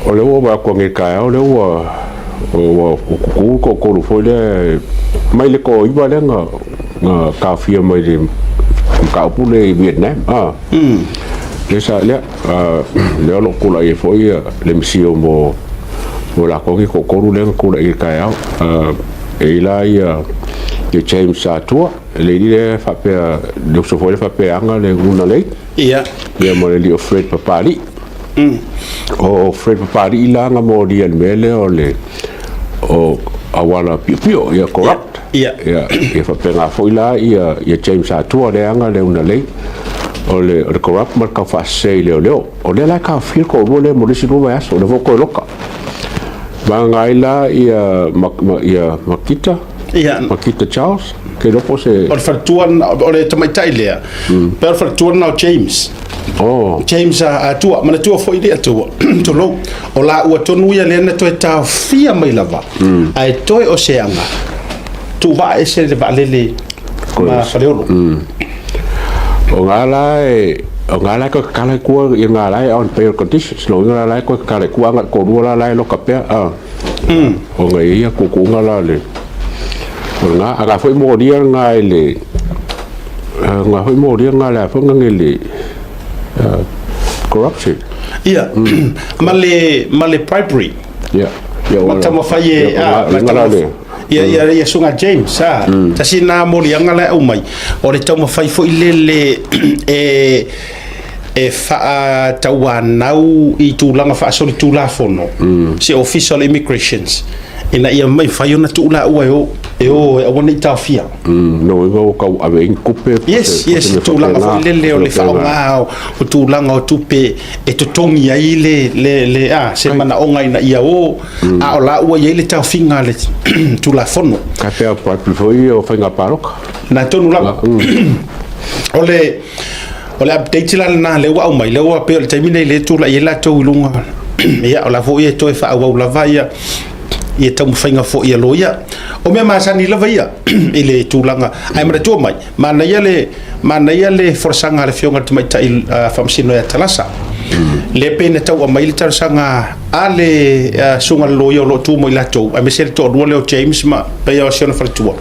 O lea ua vaai atu nei i le taeao lea ua ua tutu le toatolu foi lea mai le toaiva lea na na taofia mai le mataupu lea i Vietnam a. Lea sa lea lea o lo o tulai ai foi le MCIL mo mo latou nei toatolu lea na tulai i le taeao. E i ai la ia James Atua, le alii lea faapea, le uso foi lea faapea e ana le guna lei. Ia. Ia ma le alii o Fred Papalii. O Fred Papalii la na molia i le mea lea o le o auala piopio, ia corrupt. Ia. Ia, ia faapena foi la ia, ia James Atua lea ana le una lei o le, o le corrupt ma le taufaasese i leoleo. O lea la e taofia le toalua lea mo le isi 2 vaiaso, o lea foi ua toe loka. Vagana ai la ia, ma, ma, ia Makita, Ia. Makita Charles, ke iloa po o se. O le faletua lena, o le tamaitai lea, pe o le faletua lena o James. Oh. James Atua, manatua foi le Atua, tulou, o laua tonu ia lea na toe taofia mai lava, ae toe o se aga, tuuvaa ese le vaalele ma Faleolo. O ngā la e, o ngā la e toe tatala i tua, ia ngā la e on bail conditions, lona uiga la la e toe tatala i tua, aga i le toalua la la e loka pea, a. Ona e i ai ia tuutuuga la le, o lena, a na foi molia lena i le, na foi molia lena le a foi nani le corruption. Ia, ma le, ma le bribery. Ia, ia Ma taumafai e, a, ma taumafai, ia, ia, ia susuga James, a, tasi lena moliaga la e aumai, o le taumafai foi lele e, e faatauanau i tulaga faasolitulafono se Ofisa o le Immigrations ina ia mafai ona tuu laua e o e o e aua ne i taofia. Lona uiga ua tau ave ai ni tupe po o Yes, se yes, mea tulaga faapena. foi lele o le Faapena. faaaoga o o tulaga o tupe e totogi ai le le le a se manaoga ina ia o a o la ua i ai le taofiga a le Tulafono. Ka pea bribery foi ia o faiga palota. Na tonu lava. O le O le update la lena lea ua aumai, lea ua pei o le taimi lenei lea e tulai ai latou i luga. Ia, o la foi e toe faaauau lava ia ia taumafaiga foi a loia. O mea masani lava ia i le tulaga. Ae manatua mai, manaia le manaia le folasaga a le Afioga i le Tamaitai Faamasino ia Talasa. Lea pei na tau aumai le talosaga a le susuga i le loia o lo o tu mo i latou, aemaise le toalua lea o James ma pei o si ona faletua.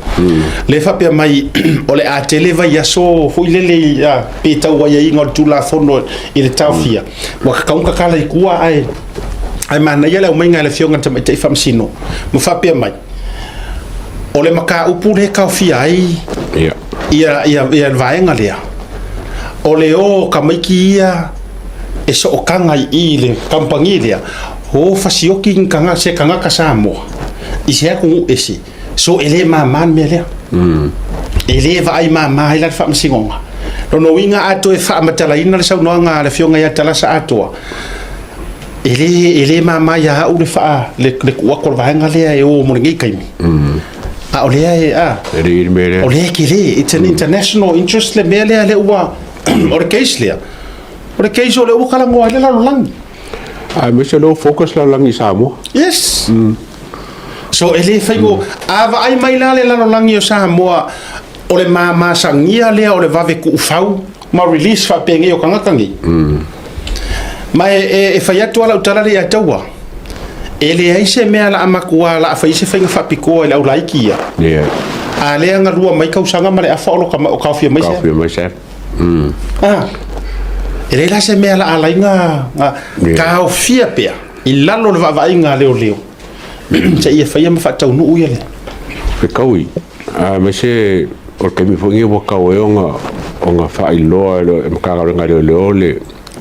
Lea e faapea mai o le a tele vaiaso foi lele i, a, pe tau aiaiga o le Tulafono i le taofia, ua tatau ona tatala i tua ae ae manaia le aumaiga e le Afioga i le Tamaitai Faamasino ma faapea mai, o le mataupu lea e taofia ai ia, ia, ia le vaega lea, o le o o tamaiti ia e sootaga i i le kamupani lea, o fasioki ni tagata, se tagata Samoa i se atunuu ese, so e le mama le mea lea. E le vaai mama ai la le faamasinoga. Lona uiga a toe faamatalaina le saunoaga a le Afioga ia Talasa Atoa, e le, e le mama ia au le faa, le, le tuu atu o le vaega lea e o mo lenei taimi. A o lea e, a, E le i le mea lea. o lea e tele, it's an international interest le mea lea, lea ua, o le case lea, o le case o lea ua talanoa ai le lalolagi. Aemaise o lea ua focus le lalolagi i Samoa. Yes. So e le fai mo, a vaai mai la le lalolagi o Samoa, o le mamasagia lea o le vave tuufau ma release faapenei o tagata nei. Ma e, e, e fai atu lava lau tala lea ia te au, e leai se mea la a matua la a fai se faiga faapitoa i le aulaiti ia. Yeah. A lea na lua mai tausaga ma le afa o lo ka, o kaofia mai se. Kaofia mai se. Ah. E leai la se mea la a laina nga Yeah. taofia pea i lalo o le vaavaaiga a leoleo seia faia ma faataunuu ia le. Fetaui, aemaise o le taimi foi lenei ua tau ai ona ona faailoa e le Matagaluega a Leoleo le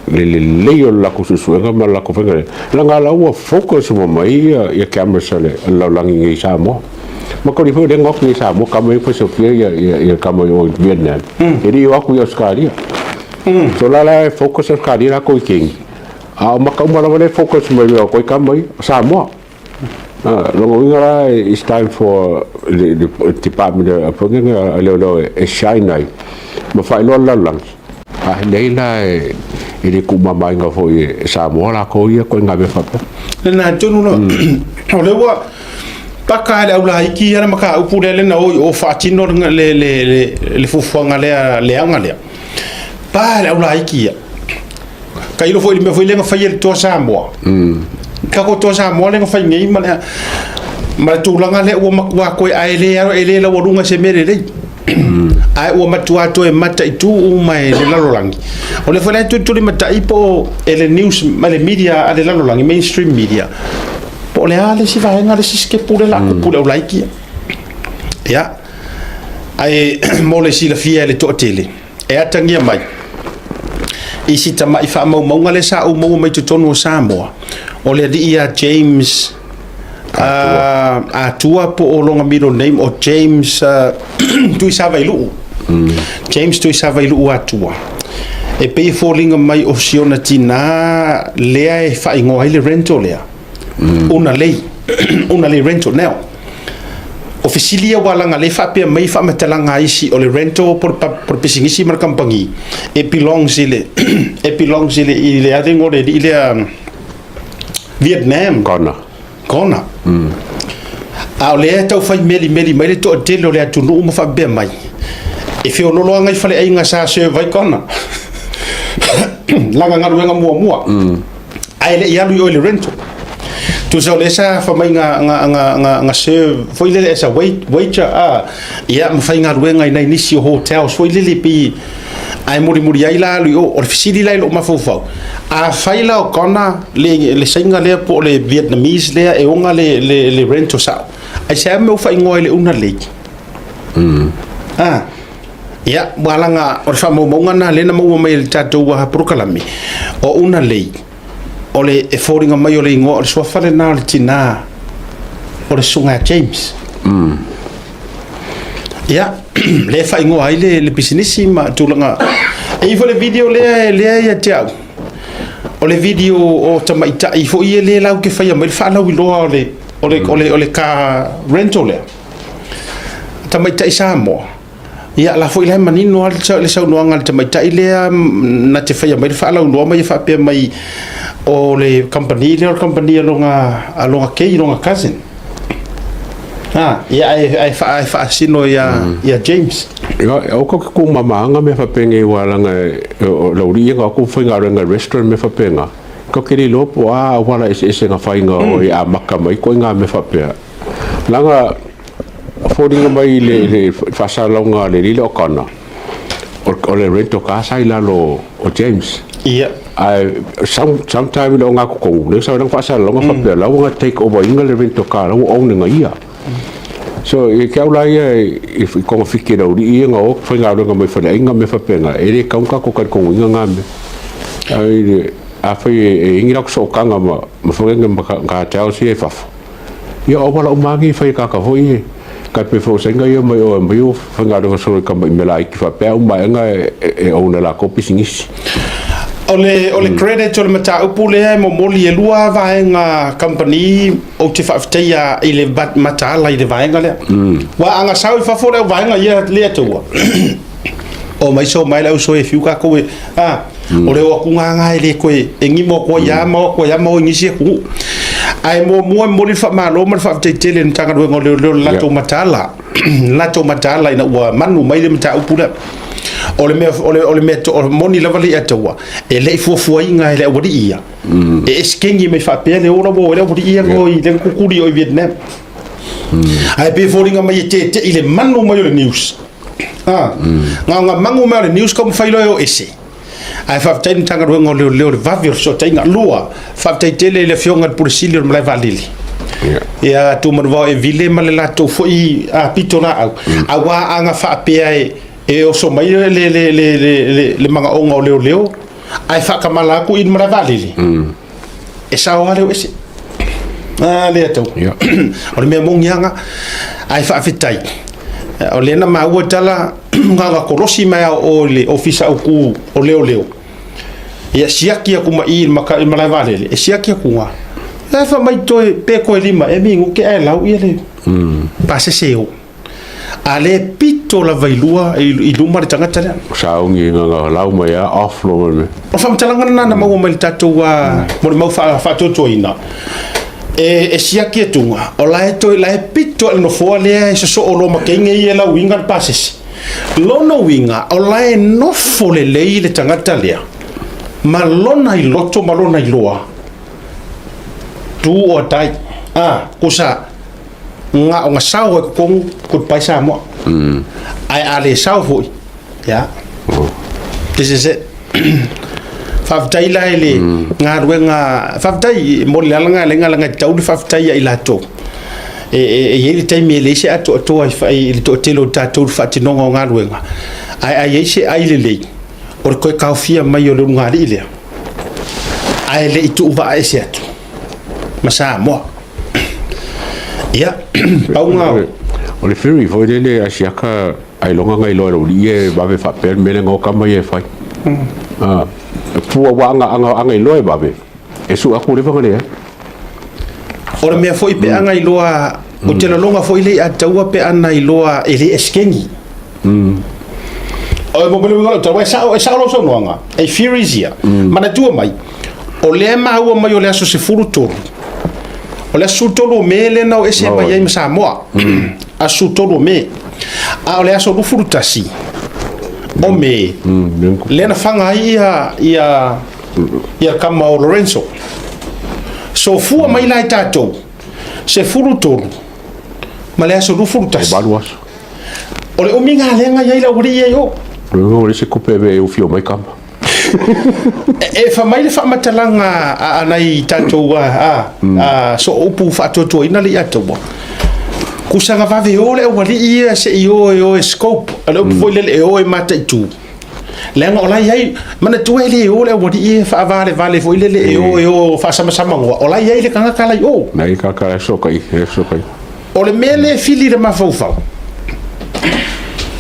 le lelei o le latou suesuega ma le latou faiga lea. Leaga la ua focus uma mai ia ia cameras a le lalolagi nei i Samoa. Ma toli foi lea na o atu nei i Samoa kama ia fasiofia ia ia ia kama i o i Vietnam. E le i o atu i Ausetalia. So la la e focus Ausetalia latou i Keni. A o maka uma lava lea e focus mai o koe kama ia, o Samoa. Lona uiga la, it's time for le department foi lea a leoleo e shine ai ma faailoa le lalolagi. A leai la e le tuumamaina foi e Samoa latou ia ituaiga mea faapea. Lena tonu lava. O lea ua paka e le aulaiti ia le mataupu lea na o i o faatino le fuafuaga lea leaga lea. Pa e le aulaiti ia. Tailo foi i le mea foi lea na fai e le Toa Samoa. Tatou Toa Samoa lea na fai nei ma le ma le tulaga lea ua matua toe ae le e le laualuga i se mea lelei. Ae ua matua toe mataitu uma e le lalolagi. O lea foi la e tulitulimatai po o e le news ma le media a le lalolagi, mainstream media, po o le a le isi vaega, le isi sitepu lea o le a tupu i le aulaiti ia. Ia, ae mo le silafia e le toatele, e atagia mai i si tamai faamaumauga lea sa ou maua mai totonu o Samoa, o le alii ia James Atua po o lona middle name o James Tuisavailuu. James Tuisavailuu Atua. E pei e foliga mai o si ona tinā lea e faaigoa ai le rental lea. Una lei. Una lei rental. Now, o fesili ia ua laga lea e faapea mai faamatalaga a isi o le rental po o le pisinisi ma le kamupani e belongs i le e belongs i le i le a le igoa o le alii lea Vietnam. Kona. Kona. A o lea e tau fai melimeli mai le toatele o le atunuu ma faapea mai, e feololo lava nai faleaiga sa serve ai Kona. Lana galuega muamua. Ae le i alu i o i le rental. Tusa o lea sa fai mai na, na, na, na, na serve foi lele as a waiter, a, ia ma faigaluega i nai nisi o hotels foi lele pei ae mulimuli ai la alu i o. O le fesili la i lou mafaufau, afai la o Kona le, le Saina lea po o le Vietnamese lea e ona le, le, le rental sao, aisea mea ua faaigoa ai le una lake? Ah, ia, ua laga o le faamaumauga lena lea na maua mai e le tatou polokalame, o una lei, o le e foliga mai o le igoa o le suafa lena o le tinā o le susuga ia James. Ia, lea e faaigoa ai le, le pisinisi ma tulaga. E i ai foi le video lea, lea ia te au, o le video o tamaitai foi ia lea latou te faia mai le faalauiloa o le, o le, o le, o le car rental lea. Tamaitai Samoa, ia la foi la e manino lava le saunoaga a le tamaitai lea na te faia mai le faalauiloa ma ia faapea mai o le kamupani lea o le kamupani a lona, a lona kei, lona cousin. Ah, ia ae, ae, ae faasino ia, ia James. Ia, o ko ke kūmamāga mea faapenei ua laga o lau alii ia na o atu faigaluega i restaurant mea faapena. Ko ke le iloa po o a auala eseese na faiga o e amata mai koe ngā mea faapea. Leaga foliga mai i le, le faasalalauga a le alii lea o Connor, o le rental car sa i lalo o James. Ia. Ae sometime i le ogatotonu, lea sa faasalalauga faapea, la ua take over ina le rental car, la ua own e ia. So, e ke au la ia i togafiti e le aualii ia na o faigaluega mai faleaiga ma mea faapena, e le tatau ona tatou talitonuina na mea. Ae afai e i ai ni latou sootaga ma faiga ma cartels ia i fafo, ia o auala uma lava nei e fai e tagata foi ia, tai pei foi o Saina ia mai o e aumai o faigaluega solo i tamai mea laiti faapea, a uma aega e own e latou pisinisi. O le, o le credit o le mataupu lea e momoli e lua vaega kamupani ou te faafetaia i le mataala i le vaega lea. Ua a na sao i fafo le au vaega ia lea taua. O mai so mai le au so e fiu tatou e, a, o le o atu gā e le toe e gimo atu ai lava ma o atu ai lava ma o i nisi atunuu. Ae muamua e momoli le faamalo ma le faafetai tele i le Matagaluega o Leoleo i le latou mataala, le latou mataala ina ua manu mai le mataupu lea. O le mea, o le, o le mea moni lava le Ataua, e le i fuafuaina e le aualii ia, e esekegi mai faapea le ola ua o ai le aualii ia i le tutuli o i Vietnam. Ae pei e foliga mai e tete'i le manu mai o le news. Na ona manu mai o le news taumafai loa e o ese. Ae faafetai i le Matagaluega o Leoleo i le vave o le fesootaiga. Lua, faafetai tele i le Afioga i le Pule Sili o le Malae Vaalele. Ia Tumanuvao Evile ma le latou foi pitolaau, aua a na faapea e oso mai le manaoga o leoleo ae faatamala atu i le malae vaalele, e sao lava le o ese. A lea tau. O le mea moni lava lena. Ae faafetai, o lea na maua tala na ona kolosi mai lava o o i le Ofisa Autu o Leoleo, ia siaki atu ma i i le malae vaalele, e siaki atu lava. Ae fai mai toe pe toe 5 ea minute ae lau ia le pasese e o. A le pito lava i lua i luma le tagata lea. Sauni na lau mai a off lo mai. O faamatalaga lena na maua mai le tatou molimau faatuatuaina. E siaki atuga, o la e toe la e pito le nofoa lea e sosoo loa ma teine ia e lauina le pasese. Lona uiga, o la e nofo lelei le tagata lea. Ma lona iloto ma lona iloa, do or die. A, kusa, nga o nga sao e totonu, goodbye Samoa. Ae a le sao foi, ia, this is it. Faafetai la i le galuega, faafetai mo le ala lena leaga e tatau le faafetai ia i latou. E, e, e i ai le taimi e leai se atoatoa i le toatele o tatou i le faatinoga o galuega, ae a i ai se ai lelei, o le toe taofia mai o le ulugalii lea, ae le i tuuvaa ese atu ma Samoa. Ia, pau na. O le ferry foi lele a siaka ailoga na iloa e lou alii e vave faapea le mea lea na o tama ia e fai. Ah, fua ua aga aga aga iloa e vave, e sue atu leva na leai. O le mea foi pe ana iloa, ou te lagona foi le ia taua pe ana iloa e le esekeni. O mo le uiga o tau, e sao, e sao lau saunoaga, e theories ia. Manatua mai, o lea e maua mai o le aso 13, o le aso 13 o Me lea na o ese mai ai ma Samoa. Aso 13 o Me. A o le aso 21 o Me, lea na faga ai ia, ia, ia kama o Lorenzo. So fua mai la i tatou, 13 ma le aso 21. E 8 aso. O le umiga lea na i ai le aualii ia i o. O le isi tupe e ufio mai kama. E fai mai le faamatalaga a nai tatou a sooupu faatuatuaina le ia taua. Kusaga vave o le aualii ia se i o e o e scope. O le upu foi lele e o e mataitu. Leaga o la e i ai, manatua e le o le aualii e faavalevale foi lele e o e o faasamasamagoa. O la e i ai le tagata la i o. Nai kaka e sokai, e sokai. O le mea lea e fili i le mafaufau,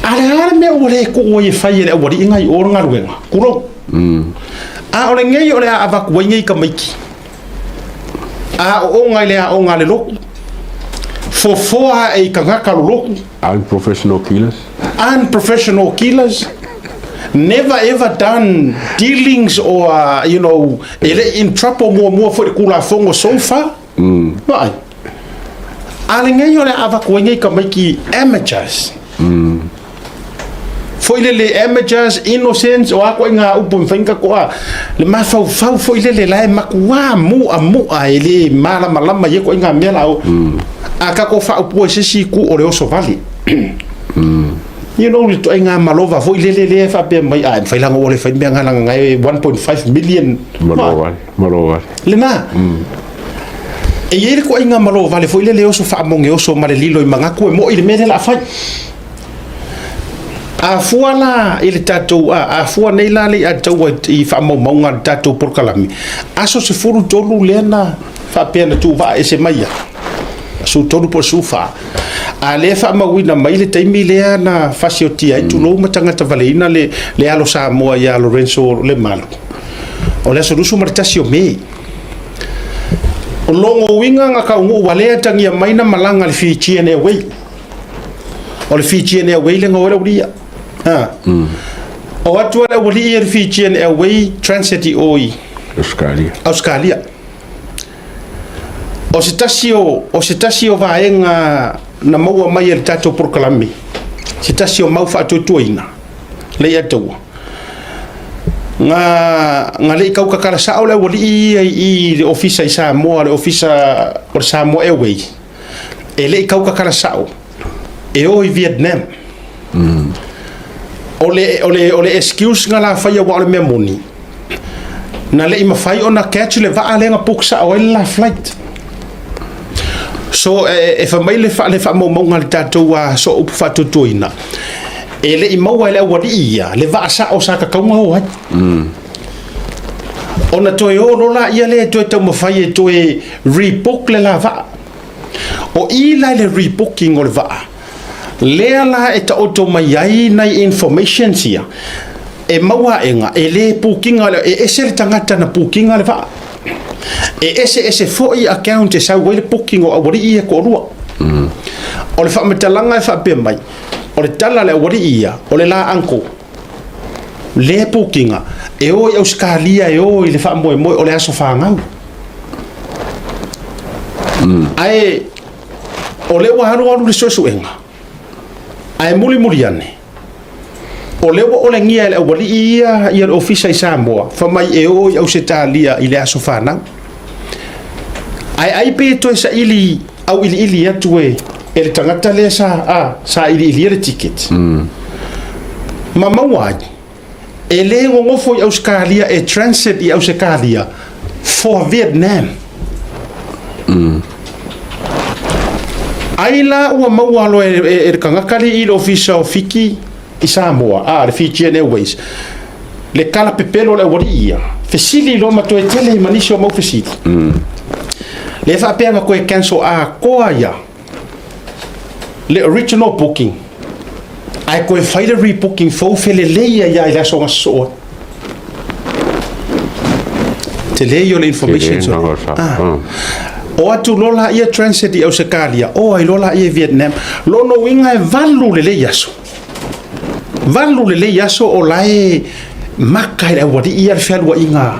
a le a le mea ua le tuu ai e fai e le aualii nai o le galuega, tulou. A o lenei o le a avatu ai nei tamaiti, aooga i le aoga a le lotu, fofoa ae i tagata o le lotu. Unprofessional killers. Unprofessional killers. Never ever done dealings or, you know, e le i in trouble muamua foi i le Tulafono so far. Vaai. A lenei o le a avatu ai nei tamaiti amateurs. Foi lele amateurs, innocents, o a ituaiga upu e mafai ona tatou a le mafaufau foi lele la e matuā mu'amu'a e le malamalama i ia ituaiga mea la o. A tatou faaupua i se isi itu o le oso vale. You know le ituaiga malova foi lele lea e faapea mai, a e mafai la ona ou alu e fai mea na leaga na e 1.5 million. Malo vale, malo vale. Lena. E i ai le ituaiga malo vale foi lele e oso faamogeoso ma le lilo i manatu e mo'i le mea lea o le a fai. A fua la i le tatou, a, a fua nei la le ia taua i faamaumauga a le tatou polokalame, aso 13 lea na faapea na tuuvaa ese mai ai, 13 po o le 14. A lea e faamauina mai le taimi lea na fasiotia ai, tulou ma tagata valeina le, le alo Samoa ia Lorenzo Lemalu. O le aso 21 o Me. O lona uiga na taunuu ua le atagia mai na malaga le Fijian Airway. O le Fijian Airway le na o ai le aualii ia. Ha. O atu le aualii ia le Fijian Airway transit i o i Australia. Australia. O se tasi o, o se tasi o vaega na maua mai e le tatou polokalame, se tasi o mau faatuatuaina, le ia taua. Na, na le i tau tatala sao le aualii ia i le ofisa i Samoa, le ofisa o le Samoa Airways, e le i tau tatala sao, e o i Vietnam. O le, o le, o le excuse na la faia aua o le mea moni, na le i mafai ona catch le vaa lea na book sao ai le la flight. So e, e fai mai le, fa, le faamaumauga a le tatou a sooupu faatuatuaina, e le i maua e le aualii ia le vaa sao sa tatau ona o ai. Ona toe o loa laia lea e toe taumafai e toe rebook le la vaa. O i la i le rebooking o le vaa, lea la e taoto mai ai nai informations ia, e maua aega, e le booking-a, e ese le tagata na booking-a le vaa. E eseese foi account e sau ai le booking o aualii ia e toalua. O le faamatalaga e faapea mai, o le tala a le aualii ia, o le la uncle, lea booking-a, e o i Ausetalia e o i le faamoemoe o le aso fanau. Ae o lea ua alualu le suesuega, ae mulimuli ane, O lea ua olegia e le aualii ia ia le ofisa i Samoa, fai mai e o i Ausetalia i le aso fanau. Ae ai pe toe saili auiliili atu e e le tagata lea sa a sa iliilia le ticket. Ma maua ai, e le gogofo i Ausetalia e transit i Ausetalia for Vietnam. Ai la ua maua loa e, e, e le tagata le i le ofisa o Fiki i Samoa, a le Fijian Airways, le tala pepelo o le aualii ia, fesili loa ma toe tele ma nisi o mau fesili. Le faapea na toe cancel atoa ia le original booking, ae toe fai le rebooking fou felelei ai lava i le aso na sosoo ai. Tele ia o le information. Tele, na sa. Ah. O atu loa laia transit i Ausetalia, o ai loa laia i Vietnam. Lona uiga e 8 lelei aso. 8 lelei aso o la e maka i le aualii ia le fealuaiga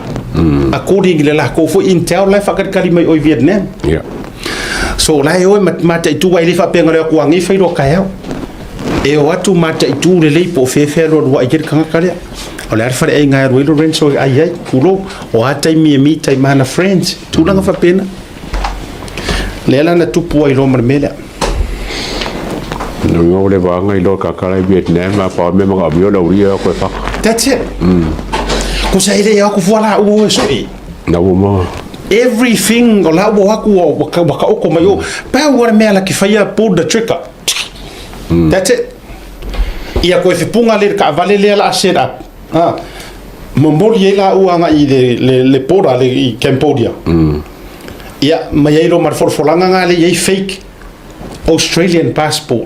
according i le lakou foi intel la e faatalitali mai o i Vietnam. Yeah. So o la e o e mataitu ai le faapea na le atu anei fai loa taeao. E o atu mataitu lelei po o fea e fealualuai ai le tagata lea. O le a le faleaiga e alu ai Lorenzo e ai ai, tulou, o a taimi e meet ai ma ana friends, tulaga faapena. Lea la na tupu ai loa ma le mea lea. No ngo le vanga i lo ka kala i Vietnam ma pa me manga mio la uri ko fa. That's it. Ko sa ile aku fua la ua so e. Na wo ma. Everything o la ua aku wa ka wa ka oko mai o. Pa ua le mea la ki whaia pull the trigger. That's it. Ia koe fepunga le ka vale lea la set up. Ha. Momoli ai la ua nga i le le le border le i Cambodia. Ia mai ai lo ma le folafolanga nga le i ai fake Australian passport.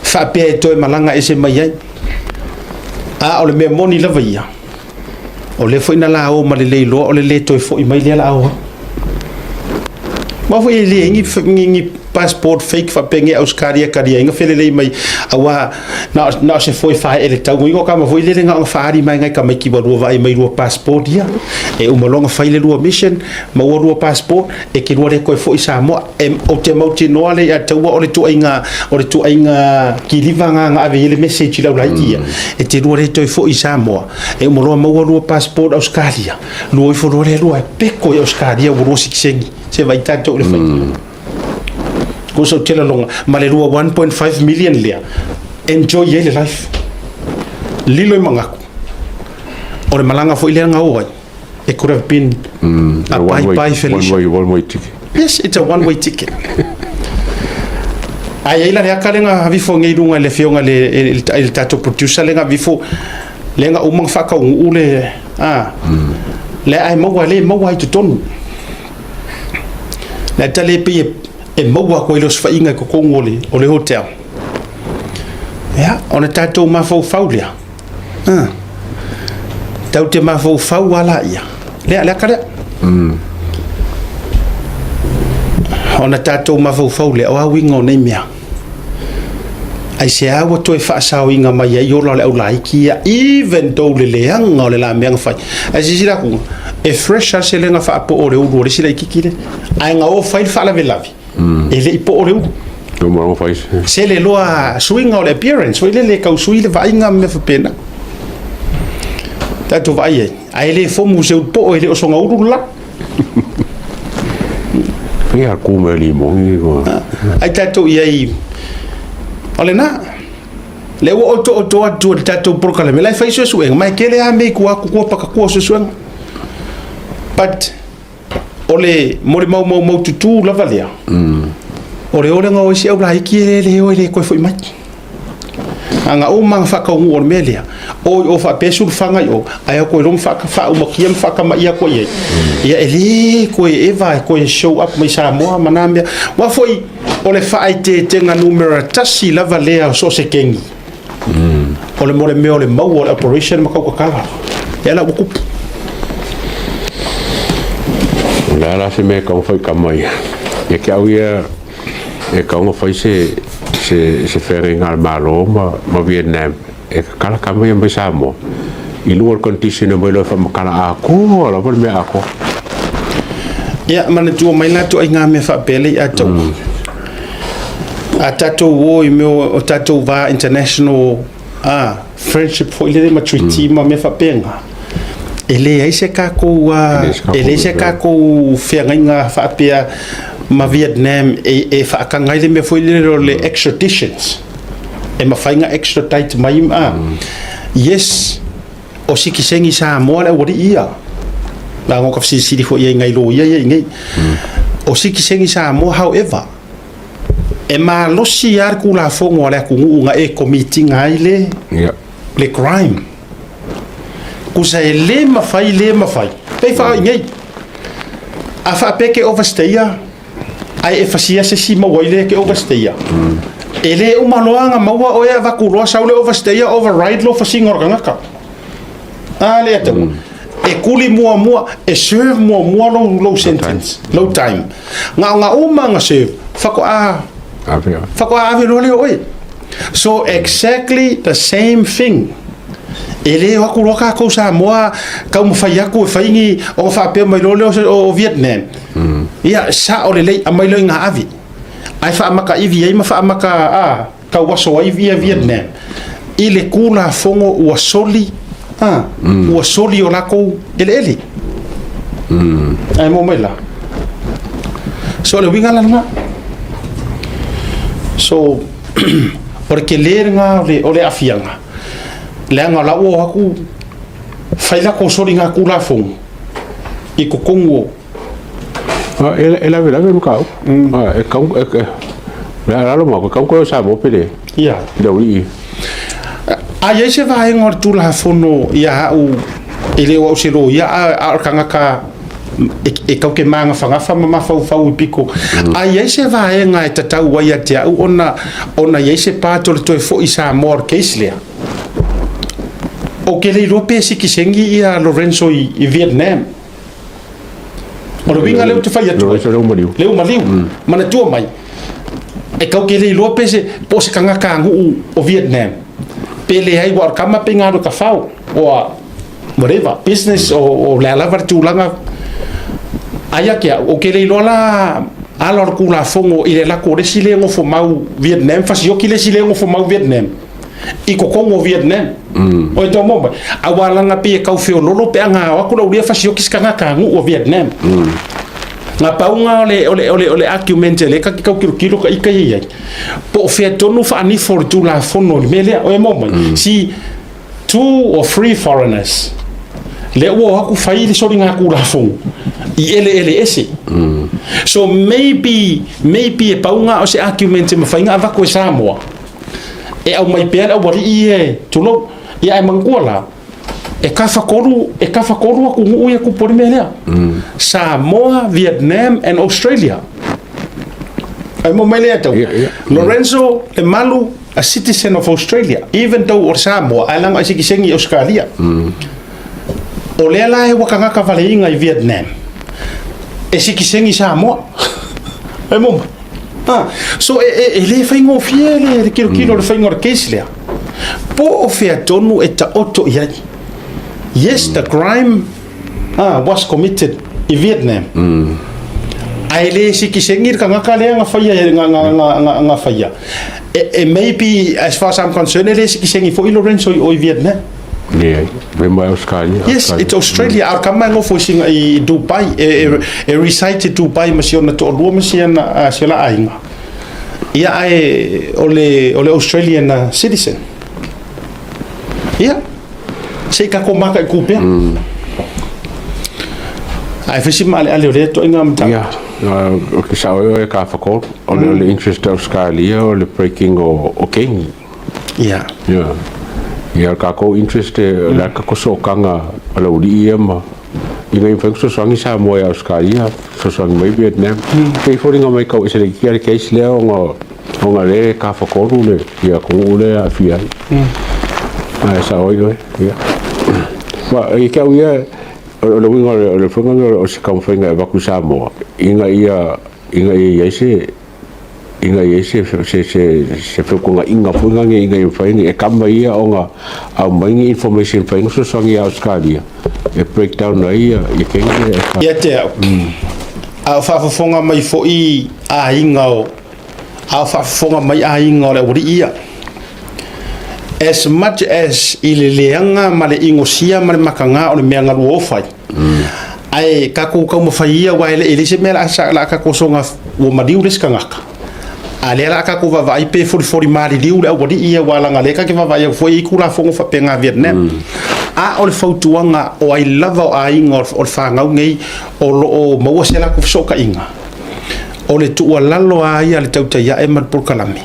Faapea e toe malaga ese mai ai. A o le mea moni lava ia, o lea foi na la o ma le le iloa o le le toe foi mai lea la a o ai. Aua foi e le ni, ni, ni passport fake faapea ni Australia kalia inga felelei mai aua na na o se foi fae ele tau ingo kama foi lele nga faali mai ngai kama ki lua vai mai lua passport ia e uma longa fai le lua mission ma ua lua passport e ke lua le koe foi Samoa e o te mautinoa le ia taua o le tuaiga o le tuaiga kiliva nga nga ave i le message i lau laiti ia e te lua le toe foi i Samoa e uma loa maua lua passport Australia lua ifo loa le lua e peko i Australia ua lua sikisengi se vai tatou le fai ko so tela longa ma le lua 1.5 million lea enjoy ai le life lilo i mangaku o le malaga foi lea nga o ai it could have been a one bye way, bye one Felicia. way, one way ticket. Yes, it's a one way ticket. Ai ai la le aka lenga vifo ngai lunga le fionga le le le tatou producer lenga vifo lenga uma whakaungu le a le ai maua le maua i totonu. Le tale pe e, e maua ko i los whainga ko kongo le o le hotel. Ia, ona tatou mafaufau lea. Ah. Tau te mafaufau ala ia. Lea, lea ka lea. Ona tatou mafaufau lea, o a uiga o nei mea. Ai se a ua toe faasaoina mai ai ola o le aulaiki ia, even though le leaga o le la mea na fai. Ae silasila atu, e fresh lava le selega faapoo o le ulu o le isi laitiiti lea. Ae na o fai le faalavelave, e le i poo le ulu. No ma fai se. Sele loa suiga o le appearance, foi lele tau sui le vaaiga ma mea faapena. Tatou vaai ai, ae le fomu se ulu poo e le o soga ulu le la. Ia ku me li mongi ko. Ai tatou i ai, o lena, le ua oto oto atu le tatou polokalame, la e fai suesuega, ma e tele lava mea i tua atu kua pakatua suesuega. But, o le molimau maumaututu lava lea, o le olega o isi aulaiti e le o e le toe foi mai. A na uma na faataunuu o le mea lea, o i o faapea sulufaga i o, ae o toe loa ma faaumatia ma faatamaia atu i ai. Ia e le toe eva e toe show up mai Samoa ma na mea. Aua foi o le faaeteetega numera 1 lava lea o so o se kegi. O le mo le mea o le maua o le operation ma tautatala. Lea la ua tupu. O le a la se mea e tau fai kama ia. Ia ke au ia e tau fai se se se feagaiga a le Malo ma ma Vietnam e kakala kama ia mai Samoa. I luga o le condition e mai loa e faamatala atoa lava le mea atoa. Ia, manatua mai la ituaiga mea faapea le ia tau. A tatou o i mea o tatou va international a friendship foi lele ma treaty ma mea faapena. E leai se tatou e leai se tatou feagaiga faapea ma Vietnam e faataga ai le mea foi lele o le extraditions. E mafai ona extradite mai ma. Yes, o sitiseni Samoa le aualii ia. Leaga ua ta fesilisili foi i ai i nai loia ia i inei. O sitiseni Samoa, however, e malosi lava le Tulafono a le atunuu na e commit ina ai le, le crime. Tusa e le mafai, le mafai. Pei faa i nei. A faapea e te overstay-a, ae e fasia se isi maua ai le te overstay-a. E le uma loa ona maua oe avatu loa sau le overstay-a override lou fasiga o le tagata. A lea taua. E kuli muamua, e serve muamua lou sentence, lou time. Na ona uma ona serve, faatoa faatoa ave loa lea o oe. So exactly the same thing. E le o atu loa tatou Samoa taumafai atu e fai ni ona faapea mai loa lea o Vietnam. Ia, sao lelei, aumai loa ina ave. Ae faamataivi ai ma faamata a tauaso ai ia Vietnam i le Tulafono ua soli, a, ua soli o latou eleele. Ae mo mai la. So o le uiga la lena. So o le tele lena o le aafiaga, leaga o la ua o atu fai latou soliga Tulafono i totonu o E lavelave le mataupu. E kau e lalo ma e kau koe o Samoa pe le. Ia. Le aualii. A i ai se vaega o le Tulafono ia au e le o au se loia a o le tagata e tau te magafagafa ma mafaufau i piko. A i ai se vaega e tatau ai ia te au ona i ai se part o le toe foi i Samoa o le case lea. Ou te le iloa pe sitiseni ia Lorenzo i Vietnam. O le uiga lea ou te fai atu ai. Le umaliu. Manatua mai, e tau te le iloa pe se, po o se tagata aganuu o Vietnam, pe leai, aua o le tama pei na alu e tafao, or whatever, business, o le a lava le tulaga. Ae ia te au, ou te le iloa la ala o le Tulafono i le lako o le isi lea e nofo mau Vietnam, fasioki le isi lea e nofo mau Vietnam i totonu o Vietnam. O e tau maua mai. Aua leaga pei e tau feololo pe a na o atu le aulia fasioki se tagata aganuu o Vietnam. Na pau na o le argument lea ta te tau tilotilo ta ita ia i ai. Po o fea tonu faanifo o le Tulafono i le mea lea. O e maua mai. Si two or three foreigners lea ua o atu fai le soliga Tulafono i eleele ese. So maybe e pau na o se argument e mafai ona avatu e Samoa e aumai pea le aualii ia e tulou. Ia ae manatua la, e tafatolu atunuu ia e tupu ai le mea lea. Samoa, Vietnam and Australia. Ae maua mai lea tau. Lorenzo Lemalu, a citizen of Australia, even though o Samoa, ae leaga e sitiseni i Australia. O lea la e ua tagata valeiga i Vietnam, e sitiseni i Samoa. Ae maua mai. Ah, so e le faigofie le tilotilo o le faiga o le case lea. Po o fea tonu e taoto i ai. Yes, the crime was committed i Vietnam. Ae le sitiseni le tagata lea na faia na faia. E maybe, as far as I'm concerned, e le sitiseni foi Lorenzo i o i Vietnam. Leai, fai mai Australia. Yes, it's Australia. A o le tama e nofo i Dubai, e reside i Dubai ma si ona toalua ma si ana si ona aiga. Ia ae o le Australian citizen. Ia, se i tatou mataitu pea. Ae fai si maaleale o lea ituaiga mataupu. Ia, ou te sao ai oe e tafatolu. O le interest o Australia o le breaking o kengi. Ia. Ia. Ia, o le tatou interest e, o le a le tatou sootaga o le aualii ia ma ina ia mafai ona fesoasoani Samoa ia Ausetalia, fesoasoani mai Vietnam. Pei e foliga mai tau ese laitiiti le case lea ona lea e tafatolu le ia atunuu lea e aafia ai. Ae sao ai oe. Ia. Ma ia te au ia, o le uiga o le faiga lea o se taumafaiga e avatu i Samoa ina ia i ai se ina ia i ai se feutanaiga foi lea ina ia mafai ona e kava ia ona aumai ni information e mafai ona fesoasoani ia Ausetalia e break down ai ia kengi lea. Ia te au, a o faafofoga mai foi aiga o, a o faafofoga mai aiga o le aualii ia. As much as i le leaga ma le igosia ma le makaga o le mea galua ofai, ae tatou taumafai ia aua e leai se mea o le a tatou soga ua maliu le isi tagata. A lea la tatou vaavaai pe folifoli maliliu le aualii ia, aua leaga o lea ta te vaavaai atu foi e i ai Tulafono faapena a Vietnam. A o le fautuaga o ai lava o aiga o le fanau nei o lo o maua se latou fesootaiga, o le tuualalo lava ia a le tautai ae ma le polokalame,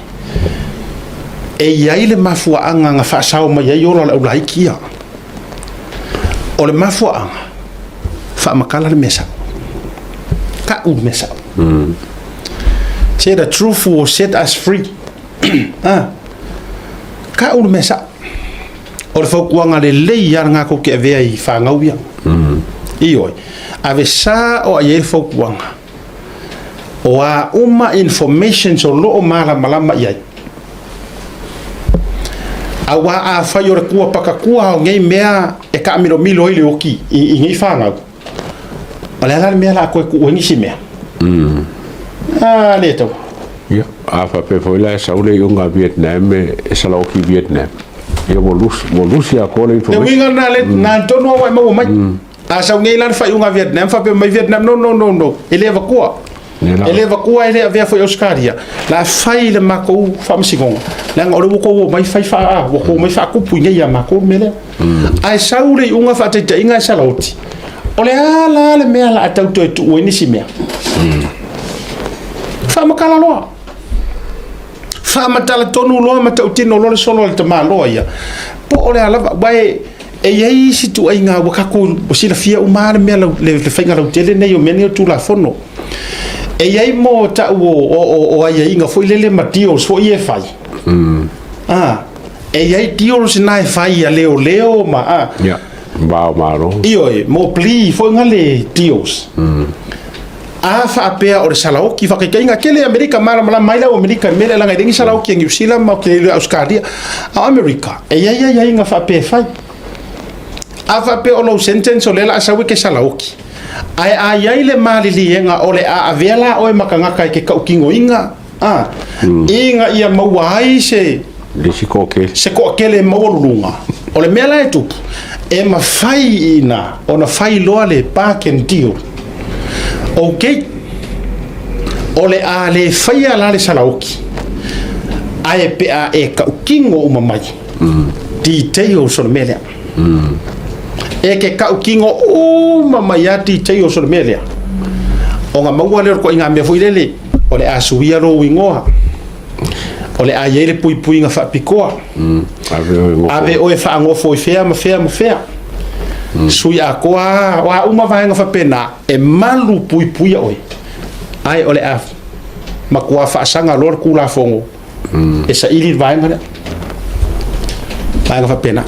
e i ai le mafuaaga na faasao mai ai ola o le aulaiti ia. O le mafuaaga, faamatala le mea sao. Tau le mea sao. Say the truth will set us free. Ah. Tau le mea sao. O le fautuaga lelei lava lena tou te avea i fanau ia. Ioe. Ave sao i ai le fautuaga. O a uma informations o lo o malamalama i ai. Aua afai o le tua pakatua o nei mea e taamilomilo ai le oti i nei fanau, o le a la le mea o le a toe tuu ai nisi mea? A le tau. Ia, a faapea foi la e sau le iuga a Vietnam e salaoti i Vietnam, ia ua lusi, ua lusi atoa le Le information. uiga lena le na tonu au e maua mai. A sau nei la le faaiuga a Vietnam, faapea mai Vietnam, no, no, no, no, e le avatua. E le avatua, e le avea foi Ausetalia. La fai le matou faamasinoga, leaga o lea ua outou omai fai faa, ua outou omai faakupu i nei ia matou le mea lea. Ae sau le iuga faataitaiga e salaoti. O le a la le mea o le a tau toe tuu ai nisi mea? Faamatala loa. Faamatala tonu loa ma tautino loa le solo a le tamaloa ia. Po o le a lava, aua e i ai isi tuaiga ua tatou silafia uma lava le mea le faiga lautele nei o mea nei o Tulafono. E i ai mo tau o aiaiga foi lele ma deals foi ia e fai. E i ai deals na e fai a leoleo ma a. Ia, va o Malo. Ioe, mo plea foi nga le deals. A faapea o le salaoki, faakaitaiga tele Amerika, malamalama ai le au Amerika i le mea lea, leaga e leai ni salaoki a Niu Sila ma Ausetalia. A o Amerika, e i ai aiaiga faapea e fai. A faapea o lou sentence o lea o le a sau e te salaoki, ae a i ai le maliliega o le a avea la oe ma tagata e te tautinoina, a, ina ia maua ai se Le isi toatele. Se toatele maualuluga. O le mea la e tupu, e mafai ina ona fai loa le bargain deal. Ok, o le a le faia la le salaoki, ae pe a e tautino uma mai details o le mea lea. E ke tautino uma mai a details o le mea lea. Ona maua lea o le ituaiga mea foi lele, o le a suia lou igoa, o le a i ai le puipuiga faapitoa, ave oe faanofo i fea ma fea ma fea, sui atoa, o a uma vaega faapena, e malu puipuia oe, ae o le a matua faasaga loa le Tulafono e saili le vaega lea, vaega faapena.